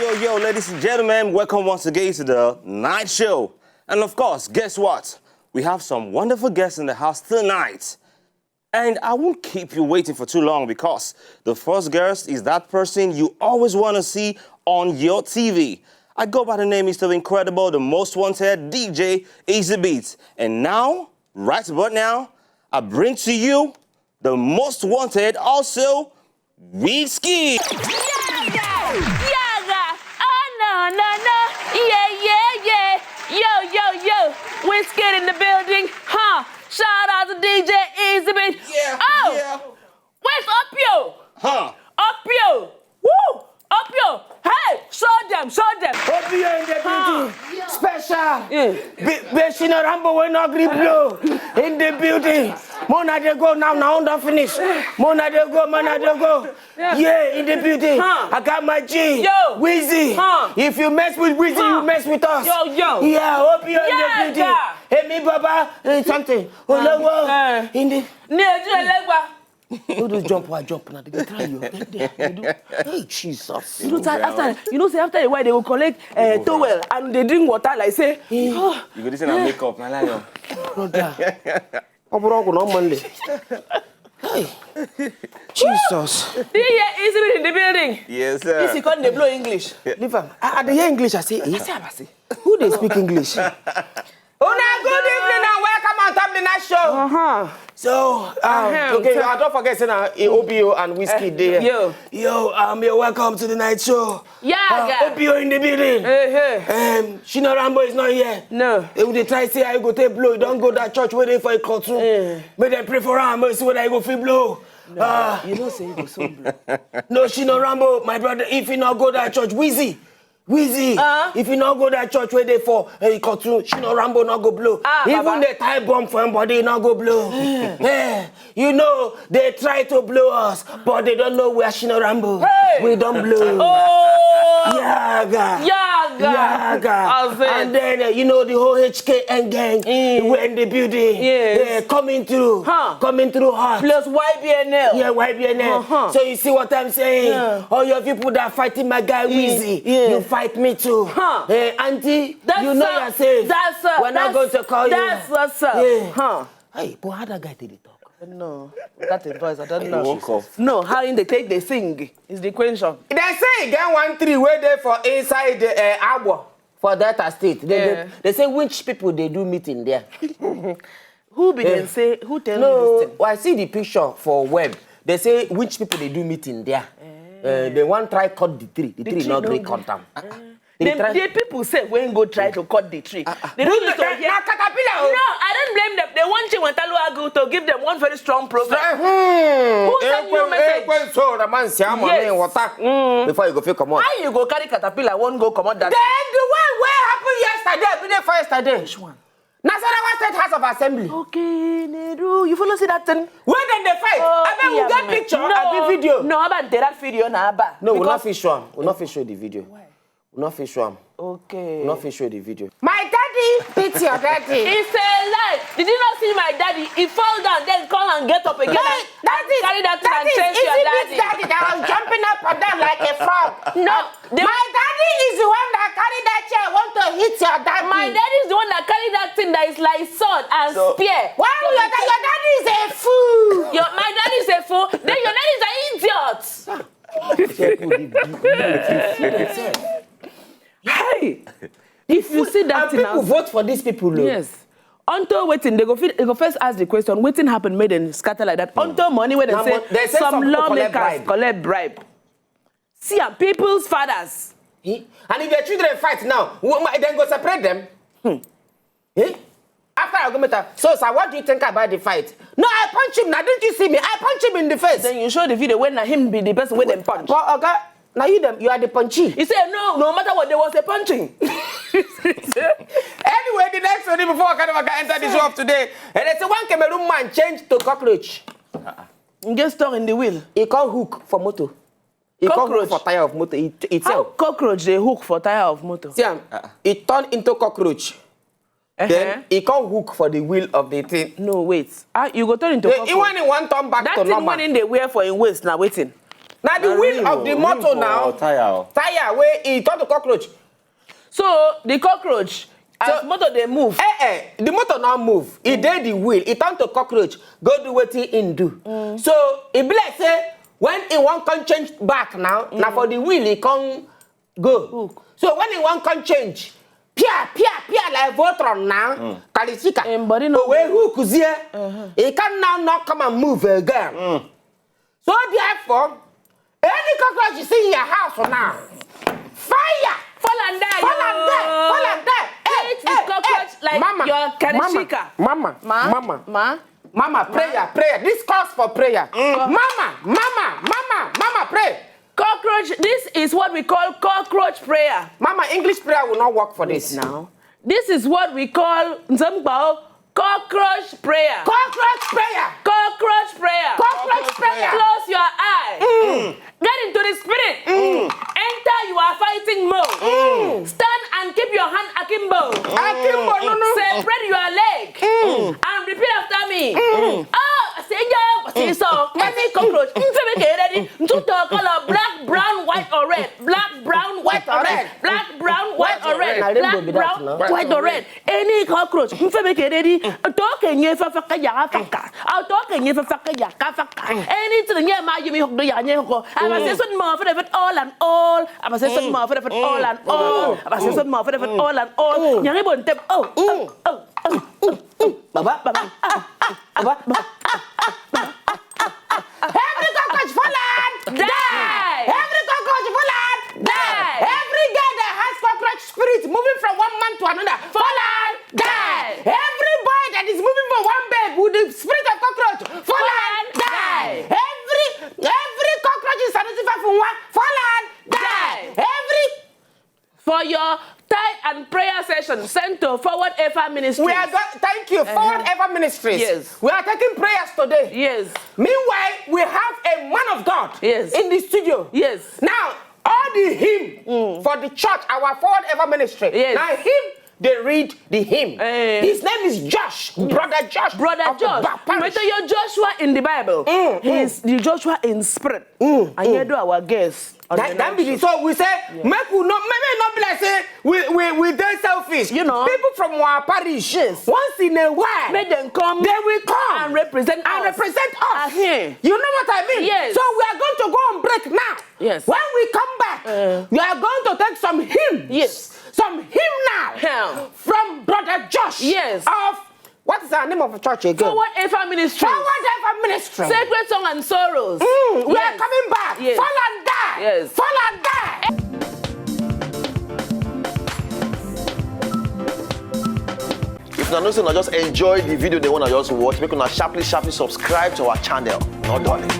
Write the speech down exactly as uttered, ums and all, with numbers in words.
Yo, yo, ladies and gentlemen, welcome once again to the night show. And of course, guess what? We have some wonderful guests in the house tonight. And I won't keep you waiting for too long because the first guest is that person you always want to see on your T V. I go by the name Mister Incredible, the most wanted D J Easy Beats. And now, right about now, I bring to you the most wanted, also Wizkid. Yaga! Yaga! Ah, no, no, no! Yeah, yeah, yeah! Yo, yo, yo! Wizkid in the building! Huh! Shout out to D J Easy Beats! Yeah, oh! Yeah. Where's Opio? Huh? Opio! Woo! Opio! Hey! Show them! Show them! Opio in the building! Special! Yeah. Be- Beshino Rambo will not grip blow in the building. Mona dey go now, now don't finish. Mona dey go, Mona dey go. Yeah, in the building. Huh. I got my G. Yo. Wizzy. Huh. If you mess with Wizzy, huh, you mess with us. Yo, yo. Yeah, Opio in the building. Yeah. Hey, me, Baba, eh, something. Olowo. Eh. In the. Ni ojú ẹlẹ́gbàá. All those jump, I jump now. They dey try you. They, they, they do. Hey, Jesus. You know, say after, you know, say after a while they go collect uh, towel and they drink water like say, oh, you go dey say na makeup, na lie o. Brother. Ọ bụrụ ọgwụ na ọ mma nle. Hey. Jesus. Do you hear Easy Beats in the building? Yes, sir. This is called the blow English. Leave am. I, I dey hear English. I say, eh? I say, I say, who dey speak English? Una good evening and welcome on top the night show. Uh-huh. So, um, okay, so I don't forget say na eh, Opio and Wizkid dey here. Yo. Yo, um, you're welcome to the night show. Yeah, uh, yeah. Opio in the building. Hey, hey. Um, Shino Rambo is not here. No. They will try say I go take blow. Don't go that church where they for a cartoon. Eh. Make them pray for him. Make see whether he go feel blow. No, ah, you know say he go soon blow. No, Shino Rambo, my brother. If he not go that church, Wizzy, Wizzy, uh-huh, if you not go that church where they for a cartoon, Shino Rambo not go blow. Ah, even Baba. They tie bomb for him body, not go blow. Eh, you know, they try to blow us, but they don't know we are Shino Rambo. Hey! We don't blow. Oh! Yaga. Yaga. Yaga. And then, uh, you know, the whole H K N gang, mm, we're in the building. Yes. Yeah, coming through. Huh. Coming through hard. Plus Y B N L. Yeah, Y B N L. Uh-huh. So you see what I'm saying? Yeah. All your people that are fighting my guy Wizzy, yeah, you fight me too. Huh. Hey, auntie, that's you know you're safe. That's uh, we're not going to call you. That's what's up. Yeah. Huh. Hey, but how that guy did it talk? No, that voice, I don't know. Woke up. No, how in the take they sing is the question. They say e get one tree where they for inside the uh, Agbo for Delta State. They, yeah, they, they say which people they do meeting there. Who be eh, dem say, who tell no, you this thing? I see the picture for web. They say which people they do meeting there. Eh. Uh, they want try cut the tree. The, the tree, tree not no gree cut down. Eh. They the, try the people say when go try to cut the tree. Uh, uh. They don't need to hear. Na caterpillar. No, I don't blame them. They want Chinwe Taluagu to give them one very strong proverb. Hmm. Who send you message? Ekwe so the man say I'm on water. Mm. Before you go feel come out. How you go carry caterpillar? One go come out that. Then the one where happen yesterday, be there for yesterday. Which one? Nasarawa State House of Assembly. Okay, Nehru, you follow see that thing? Where dem dey fight? Oh, I bet we get picture, no, I be video. No, I bet that video na aba. No, we not fit show am. We not fit show the video. Why? We not fit show am. Okay. We not fit show the video. My daddy beat your daddy. It's a lie. Did you not see my daddy? He fall down, then come and get up again. Hey, and daddy, carry that thing and chase your daddy. Daddy that was jumping up and down like a frog. No. The my daddy is the one that carry that chair, want to hit your daddy. My daddy is the one that carry that thing that is like sword and so, spear. Why so your, da- your daddy is a fool? Your, my daddy is a fool. Then your daddy is an idiot. Hey, if you see that and thing, people vote for these people. Yes. Until waiting, they go, fit, they go first ask the question. Waiting happen, made them scatter like that. Mm. Until money, where they say, they say some, some lawmakers collect bribe. Collect bribe. See, are people's fathers. Eh? And if their children fight now, then go separate them. Hmm. Eh? After argument, so sir, what do you think about the fight? No, I punch him. Now, didn't you see me? I punch him in the face. Then you show the video when na him be the person wey dem punch. But okay, now you them, you are the punchy. He said no, no matter what, there was a punching. Anyway, the next story before I can enter the show of today, and they say one Cameroon man changed to cockroach. Get stuck in the wheel. He called hook for motor. He come hook for tire of motor. He, he how tell. Cockroach dey hook for tire of motor? See am, he turn into cockroach. Uh-huh. Then he come hook for the wheel of the thing. No, wait. Ah, you go turn into cockroach. He want him one turn back to normal. That thing when they wear for him waist na waiting. Na the wheel of the motor now. Tire. Tire wey e turn to cockroach. So the cockroach, as motor dey move. Eh eh, the motor now move. E dey the wheel. E turn to cockroach. Go do wetin im do. So e be like say when e wan come change back now, na for the wheel e come go. So when e wan come change, pia pia pia like Voltron now. Kalisika. Im body no. Owe hook zie. E can now not come and move again. So therefore, any cockroach you see in your house now, fire! Fall and die. Fall and die. Fall and die. Hey, hey, cockroach hey. Like mama, your Karishika. Mama, mama, mama, ma, mama, prayer, prayer. This calls for prayer. Mm. Mama, mama, mama, mama, pray. Cockroach, this is what we call cockroach prayer. Mama, English prayer will not work for this. Now, this is what we call Nzambao cockroach prayer. Cockroach prayer. Cockroach prayer. Cockroach prayer. Close your eye. Mm. Get into the spirit. Mm. Enter your fighting mode. Mm. Stand and keep your hand akimbo. Akimbo, no, no. Separate your leg. Mm. And repeat after me. Mm. Oh, say yeah, say so. Any cockroach. Ntuto color black, brown, white, or red. Black, brown, white, or red. Black, brown, white, or red. Black, brown, white, or red. Any cockroach, mfebe kededi, toke nye fa faka ya faka. Au toke nye fa faka ya ka faka. Anything nye ma yimi hokdo ya nye hoko. Aba se sun ma fede fede all and all. Aba se sun ma fede fede all and all. Aba se sun ma fede fede all and all. Nyari bon tem. Oh, oh, oh, oh, oh. Baba, baba. Baba. Every cockroach fall and die. Every cockroach fall and die. Every girl that has cockroach spirit moving from one man to another fall and die. Every boy that is moving from one babe with the spirit of cockroach fall and die. Every every cockroach is identified from one fall and die. Every for your tithe and prayer session, send to Forward Ever Ministries. We are go- thank you, Forward Ever Ministries. Yes. We are taking prayers today. Yes. Meanwhile, we have a man of God. Yes. In the studio. Yes. Now, all the hymn for the church, our Forward Ever Ministry. Yes. Now him they read the hymn. Eh. His name is Josh, brother Josh. Brother Josh. But your Joshua in the Bible. Mm, mm. He's the Joshua in spirit. Mm, and mm. You do our guest. That, that be the, so we say, yeah. Make we not, maybe not be like say we we we dey selfish. You know, people from our parish, yes. Once in a while, make them come. They will come and represent and us. Represent us. Uh-huh. You know what I mean? Yes. So we are going to go on break now. Yes. When we come back, uh, we are going to take some hymns. Yes. Some hymnal from Brother Josh. Yes. Of what is the name of the church again? Forward Ever Ministry. Forward Ever Ministry. Sacred Song and Sorrows. Mm, we are coming back. Yes. Fall and die. Yes. Fall and die. If una know say una just enjoy the video, they wanna just watch, make una sharply, sharply subscribe to our channel. No darling.